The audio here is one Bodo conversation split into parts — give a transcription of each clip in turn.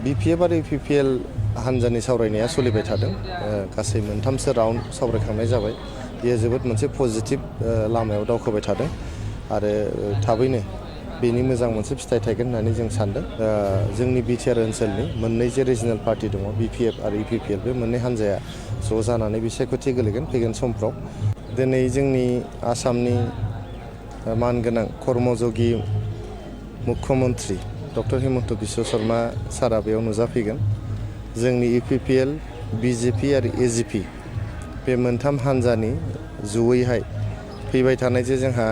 BPF आरो UPPL हानजानि सावरायनाया सोलिबाय थादों। गासै मोनथामसो राउन्ड सावरायखांनाय जाबाय। बेयो जोबोद मोनसे पजिटिभ लामायाव दावखोबाय थादों आरो थाबैनो बेनि मोजां मोनसे फिथाइ थायगोन होननानै जों सानदों। जोंनि बिटिआर ओनसोलनि मोननै जे रिजनेल पार्टी दङ BPF आरो UPPL बे मोननै हानजाया ज' जानानै बिसायख'थि गेलेगोन फैगोन समफ्राव। दिनै जोंनि आसामनि मानगोनां कर्मयोगी मुख्यमन्त्री डक्टर हिमन्त बिश्व शर्मा सारा बेयाव नुजाफैगोन। जोंनि UPPL, BJP आरो AGP बे मोनथाम हानजानि जयैहाय फैबाय थानाय जे जोंहा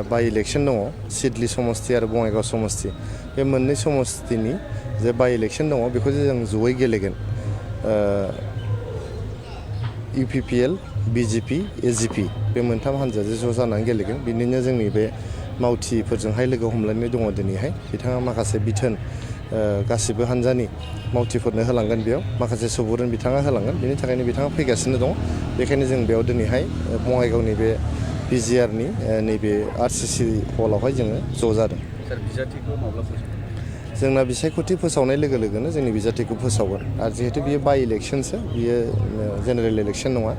बाइ इलेक्शन दङ सिडली समस्ति आरो बङाइगाव समस्ति, बे मोननै समस्तिनि जे बाइ इलेक्शन दङ बेखौ जों जयै गेलेगोन। UPPL, BJP, AGP बे मोनथाम हानजाजों ज' जानानै गेलेगोन। बिनिनो जोंनि बे मावथिफोरजोंहाय लोगो हमलायनाय दङ दिनैहाय। बिथाङा माखासे बिथोन गासिबो हानजानि मावथिफोरनो होलांगोन, बेयाव माखासे सुबुरुन बिथाङा होलांगोन। बेनि थाखायनो बिथाङा फैगासिनो दङ। बेखायनो जों बेयाव दिनैहाय बङाइगावनि बे PGRनि नैबे RCC हलावहाय जोङो ज' जादों। सार, बिजाथिखौ माब्ला फोसावगोन? जोंना बिसायख'थि फोसावनाय लोगो लोगोनो जोंनि बिजाथिखौ फोसावगोन। आरो जिहेतु बियो बाइ इलेक्शनसो, बियो जेनेरेल इलेक्शन नङा।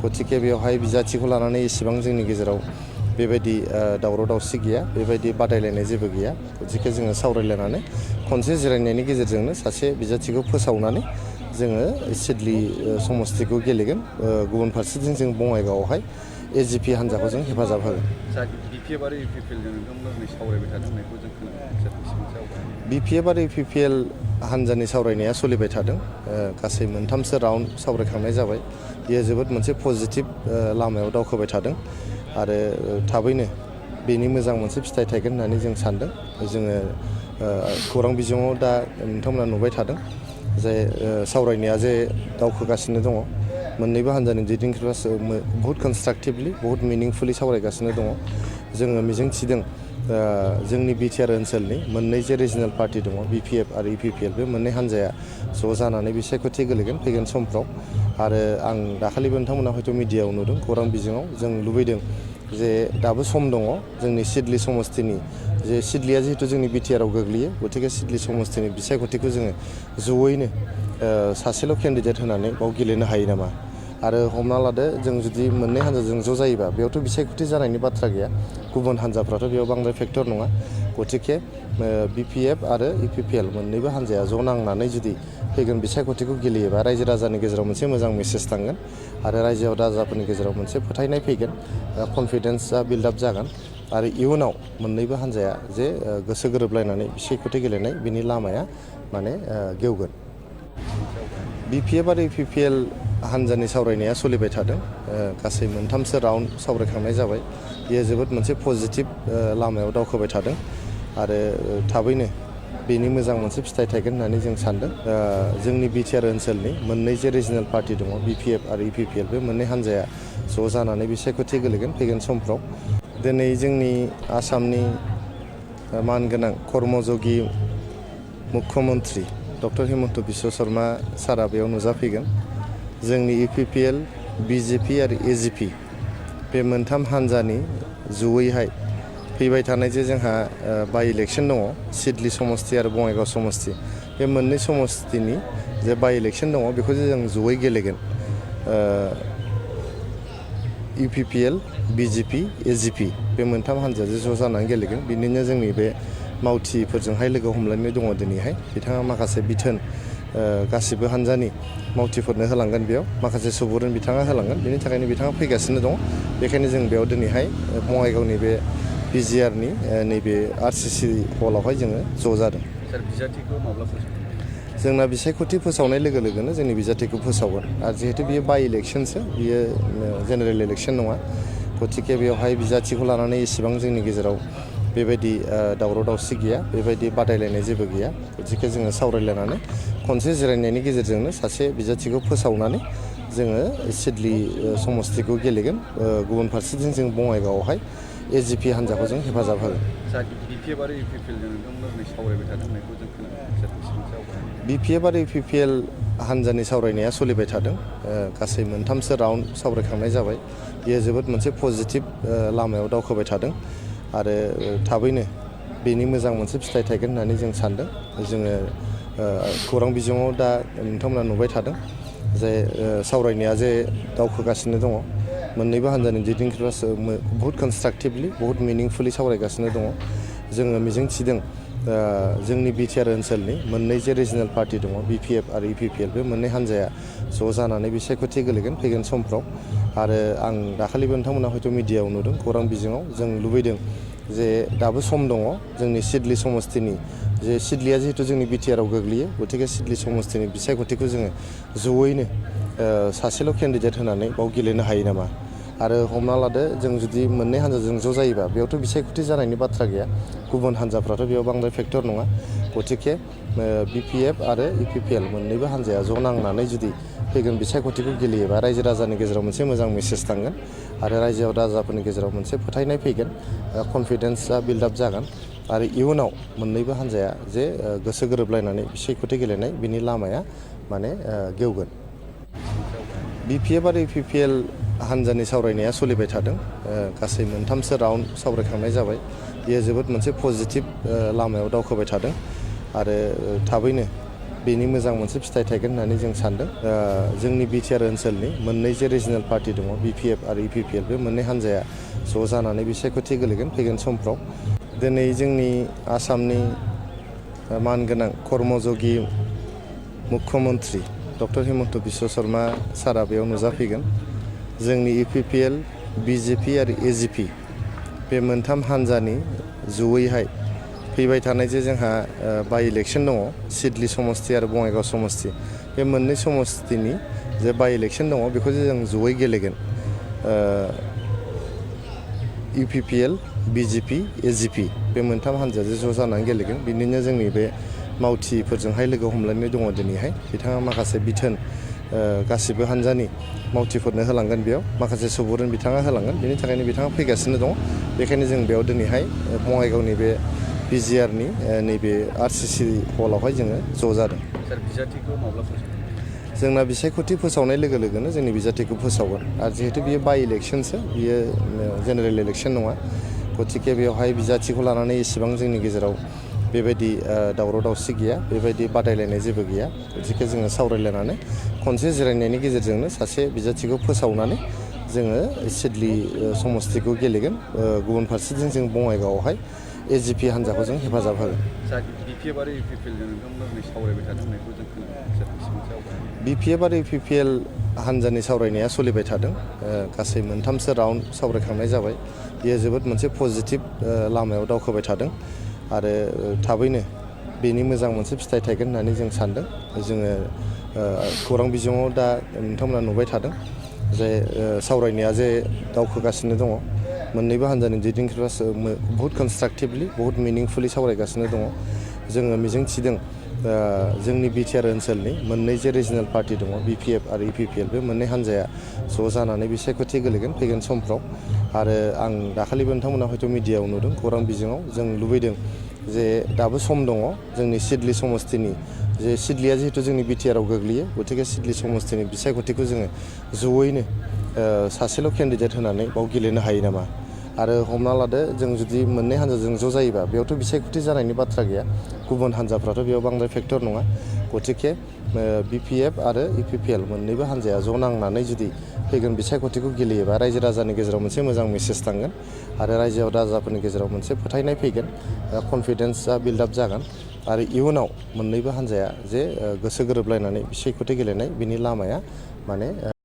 गतिके बेवहाय बिजाथिखौ लानानै इसेबां जोंनि गेजेराव बेबायदि दावराव दावसि गैया, बेबायदि बादायलायनाय जेबो गैया। गतिके जोङो सावरायलायनानै खनसे जिरायनायनि गेजेरजोंनो सासे बिजाथिखौ फोसावनानै जोङो सिडली समस्तिखौ गेलेगोन। गुबुन फारसेथिं जों बङाइगावआवहाय AGP हानजाखौ जों हेफाजाब होगोन। सार, BPF आरो UPPL जों नोंथांमोना दिनै सावरायबाय थादों होननायखौ जों खोनादों। सार, बेसेबांसो आवगायनाय? BPF आरो UPPL हानजानि सावरायनाया सोलिबाय थादों। गासै मोनथामसो राउन्ड सावरायखांनाय जाबाय। बेयो जोबोद मोनसे पजिटिभ लामायाव दावखोबाय थादों आरो थाबैनो बेनि मोजां मोनसे फिथाइ थायगोन होननानै जों सानदों। जोङो खौरां बिजोङाव दा नोंथांमोना नुबाय थादों जे सावरायनाया जे दावखोगासिनो दङ। मोननैबो हानजानि दैदेनगिरिफ्रा बहुद कनस्ट्राक्टिभलि, बहुद मिनिंफुलि सावरायगासिनो दङ। जोङो मिजिंथिदों जोंनि बिटिआर ओनसोलनि मोननै जे रिजनेल पार्टी दङ BPF आरो UPPL बे मोननै हानजाया ज' जानानै बिसायख'थि गेलेगोन फैगोन समफ्राव। आरो आं दाखालिबो नोंथांमोना हयथ' मिडियायाव नुदों, खौरां बिजोङाव। जों लुबैदों जे दाबो सम दङ जोंनि सिडली समस्तिनि, जे सिडलीया जिहेतु जोंनि बिटिआरआव गोग्लैयो, गतिके सिडली समस्तिनि बिसायख'थिखौ जोङो जयैनो सासेल' केन्डिडेट होनानै बाव गेलेनो हायो नामा। आरो हमना लादो जों जुदि मोननै हानजाजों ज' जायोबा बेयावथ' बिसायख'थि जानायनि बाथ्रा गैया। गुबुन हानजाफ्राथ' बेयाव बांद्राय फेक्टर नङा। गतिके BPF आरो UPPL मोननैबो हानजाया ज' नांनानै जुदि फैगोन बिसायख'थिखौ गेलेयोबा रायजो राजानि गेजेराव मोनसे मोजां मेसेज थांगोन आरो रायजो राजाफोरनि गेजेराव मोनसे फोथायनाय फैगोन, कनफिडेन्सआ बिल्डआप जागोन आरो इयुनाव मोननैबो हानजाया जे गोसो गोरोबलायनानै बिसायख'थि गेलेनाय बिनि लामाया माने गेवगोन। BPF आरो UPPL हानजानि सावरायनाया सोलिबाय थादों। गासै मोनथामसो राउन्ड सावरायखांनाय जाबाय। बेयो जोबोद मोनसे पजिटिभ लामायाव दावखोबाय थादों आरो थाबैनो बेनि मोजां मोनसे फिथाइ थायगोन होननानै जों सानदों। जोंनि बिटिआर ओनसोलनि मोननै जे रिजनेल पार्टी दङ BPF आरो UPPL बे मोननै हानजाया ज' जानानै बिसायख'थि गेलेगोन फैगोन समफ्राव। दिनै जोंनि आसामनि मानगोनां कर्मयोगी मुख्यमन्त्री डक्टर हिमन्त बिश्व शर्मा सारा बेयाव नुजाफैगोन। जोंनि UPPL, BJP आरो AGP बे मोनथाम हानजानि जयैहाय फैबाय थानाय जे जोंहा बाइ इलेक्शन दङ सिडली समस्ति आरो बङाइगाव समस्ति, बे मोननै समस्तिनि जे बाइ इलेक्शन दङ बेखौ जों जयै गेलेगोन। UPPL, BJP, AGP बे मोनथाम हानजाजों ज' जानानै गेलेगोन। बिनिनो जोंनि बे मावथिफोरजोंहाय लोगो हमलायनाय दङ दिनैहाय। बिथाङा माखासे बिथोन गासिबो हानजानि मावथिफोरनो होलांगोन, बेयाव माखासे सुबुरुन बिथाङा होलांगोन। बेनि थाखायनो बिथाङा फैगासिनो दङ। बेखायनो जों बेयाव दिनैहाय बङाइगावनि बे PGRनि नैबे RCC हलावहाय जोङो ज' जादों। सार, बिजाथिखौ माब्ला फोसावगोन? जोंना बिसायख'थि फोसावनाय लोगो लोगोनो जोंनि बिजाथिखौ फोसावगोन। आरो जिहेतु बियो बाइ इलेक्शनसो, बियो जेनेरेल इलेक्शन नङा। गतिके बेवहाय बिजाथिखौ लानानै इसेबां जोंनि गेजेराव बेबायदि दावराव दावसि गैया, बेबायदि बादायलायनाय जेबो गैया। गतिके जोङो सावरायलायनानै खनसे जिरायनायनि गेजेरजोंनो सासे बिजाथिखौ फोसावनानै जोङो सिडली समस्तिखौ गेलेगोन। गुबुन फारसेथिं जों बङाइगावआवहाय AGP हानजाखौ जों हेफाजाब होगोन। सार, BPF आरो UPPL जों नोंथांमोना दिनै सावरायबाय थादों होननायखौ जों खोनादों। सार, बेसेबांसो आवगायनाय? BPF आरो UPPL हानजानि सावरायनाया सोलिबाय थादों। गासै मोनथामसो राउन्ड सावरायखांनाय जाबाय। बेयो जोबोद मोनसे पजिटिभ लामायाव दावखोबाय थादों आरो थाबैनो बेनि मोजां मोनसे फिथाइ थायगोन होननानै जों सानदों। जोङो खौरां बिजोङाव दा नोंथांमोना नुबाय थादों जे सावरायनाया जे दावखोगासिनो दङ। मोननैबो हान्जानि दैदेनगिरिफ्रा बहुत कनस्ट्राक्टिभलि बहुत मिनिंफुलि सावरायगासिनो दङ। जोङो मिजिंथिदों जोंनि बिटिआर ओनसोलनि मोननै जे रिजनेल पार्टि दङ बिपिएफ आरो इउपिपिएल बे मोननै हान्जाया ज' जानानै बिसायख'थि गेलेगोन फैगोन समफ्राव। आरो आं दाखालिबो नोंथांमोना हयथ' मिडियायाव नुदों खौरां बिजोङाव जों लुबैदों जे दाबो सम दङ जोंनि सिडली समस्तिनि जे सिडलीया जिहेतु जोंनि बिटिआरआव गोग्लैयो गतिके सिडली समस्तिनि बिसायख'थिखौ जोङो जयैनो सासेल' केन्डिडेट होनानै बाव गेलेनो हायो नामा। आरो हमना लादो जों जुदि मोननै हान्जाजों ज' जायोबा बेयावथ' बिसायख'थि जानायनि बाथ्रा गैया। गुबुन हान्जाफ्राथ' बेयाव बांद्राय फेक्टर नङा। गतिके बिपिएफ आरो इउपिपिएल मोननैबो हान्जाया ज' नांनानै जुदि फैगोन बिसायख'थिखौ गेलेयोबा रायजो राजानि गेजेराव मोनसे मोजां मेसेज थांगोन आरो रायजो राजाफोरनि गेजेराव मोनसे फोथायनाय फैगोन, कनफिडेन्सआ बिल्डआप जागोन आरो इयुनाव मोननैबो हान्जाया जे गोसो गोरोबलायनानै बिसायख'थि गेलेनाय बिनि लामाया माने गेवगोन। बिपिएफ आरो इउपिपिएल हान्जानि सावरायनाया सोलिबाय थादों। गासै मोनथामसो राउन्ड सावरायखांनाय जाबाय। बेयो जोबोद मोनसे पजिटिभ लामायाव दावखोबाय थादों आरो थाबैनो बेनि मोजां मोनसे फिथाइ थायगोन होननानै जों सान्दों। जोंनि बिटिआर ओनसोलनि मोननै जे रिजनेल पार्टि दङ बिपिएफ आरो इउपिपिएल बे मोननै हान्जाया ज' जानानै बिसायख'थि गेलेगोन फैगोन समफ्राव। दिनै जोंनि आसामनि मानगोनां कर्मयोगी मुख्यमन्त्रि डक्टर हिमन्त बिश्व शर्मा सारा बेयाव नुजाफैगोन। जोंनि इउपिपिएल, बिजेपि आरो एजिपि बे मोनथाम हान्जानि जयैहाय फैबाय थानाय जे जोंहा बाइ इलेक्सन दङ सिडली समस्ति आरो बङाइगाव समस्ति बे मोननै समस्तिनि जे बाइ इलेक्सन दङ बेखौ जों जयै गेलेगोन। इउपिपिएल, बिजेपि, एजिपि बे मोनथाम हान्जाया ज' जानानै गेलेगोन। बिनिनो जोंनि बे मावथिफोरजोंहाय लोगो हमलायनाय दङ दिनैहाय। बिथाङा माखासे बिथोन गासिबो हान्जानि मावथिफोरनो होलांगोन। बेयाव माखासे सुबुरुन बिथाङा होलांगोन। बेनि थाखायनो बिथाङा फैगासिनो दङ। बेखायनो जों बेयाव दिनैहाय बङाइगावनि बे बिजिआरनि नैबे आरसिसि हलावहाय जोङो ज' जादों। सार बिजाथिखौ माब्ला फोसावगोन? जोंना बिसायख'थि फोसावनाय लोगो लोगोनो जोंनि बिजाथिखौ फोसावगोन। आरो जिहेतु बियो बाइ इलेक्सनसो बियो जेनेरेल इलेक्सन नङा। गतिके बेवहाय बिजाथिखौ लानानै इसेबां जोंनि गेजेराव बेबायदि दावराव दावसि गैया, बेबायदि बादायलायनाय जेबो गैया। गतिके जोङो सावरायलायनानै खनसे जिरायनायनि गेजेरजोंनो सासे बिजाथिखौ फोसावनानै जोङो सिडली समस्तिखौ गेलेगोन। गुबुन फारसेथिं जों बङाइगावआवहाय एजिपि हान्जाखौ जों हेफाजाब होगोन। सार बिपिएफ आरो इउपिपिएलजों नोंथांमोना दिनै सावरायबाय थादों होननायखौ जों खोनादों। बिपिएफ आरो इउपिपिएल हान्जानि सावरायनाया सोलिबाय थादों। गासै मोनथामसो राउन्ड सावरायखांनाय जाबाय। बेयो जोबोद मोनसे पजिटिभ लामायाव दावखोबाय थादों आरो थाबैनो बेनि मोजां मोनसे फिथाइ थायगोन होननानै जों सान्दों। जोङो खौरां बिजोङाव दा नोंथांमोना नुबाय थादों जे सावरायनाया जे दावखोगासिनो दङ। मोननैबो हान्जानि दैदेनगिरिफ्रा बहुत कनस्ट्राक्टिभलि बहुत मिनिंफुलि सावरायगासिनो दङ। जोङो मिजिंथिदों जोंनि बिटिआर ओनसोलनि मोननै जे रिजनेल पार्टि दङ बिपिएफ आरो इउपिपिएल बे मोननै हान्जाया ज' जानानै बिसायख'थि गेलेगोन फैगोन समफ्राव। आरो आं दाखालिबो नोंथांमोना हयथ' मिडियायाव नुदों खौरां बिजोङाव जों लुबैदों जे दाबो सम दङ जोंनि सिडली समस्तिनि जे सिडलीया जिहेतु जोंनि बिटिआरआव गोग्लैयो गतिके सिडली समस्तिनि बिसायख'थिखौ जोङो जयैनो सासेल' केन्डिडेट होनानै बाव गेलेनो हायो नामा। आरो हमना लादो जों जुदि मोननै हान्जाजों ज' जायोबा बेयावथ' बिसायख'थि जानायनि बाथ्रा गैया। गुबुन हान्जाफ्राथ' बेयाव बांद्राय फेक्टर नङा। गतिके बिपिएफ आरो इउपिपिएल मोननैबो हान्जाया ज' नांनानै जुदि फैगोन बिसायख'थिखौ गेलेयोबा रायजो राजानि गेजेराव मोनसे मोजां मेसेज थांगोन आरो रायजो राजाफोरनि गेजेराव मोनसे फोथायनाय फैगोन, कनफिडेन्सआ बिल्डआप जागोन आरो इयुनाव मोननैबो हान्जाया जे गोसो गोरोबलायनानै बिसायख'थि गेलेनाय बिनि लामाया माने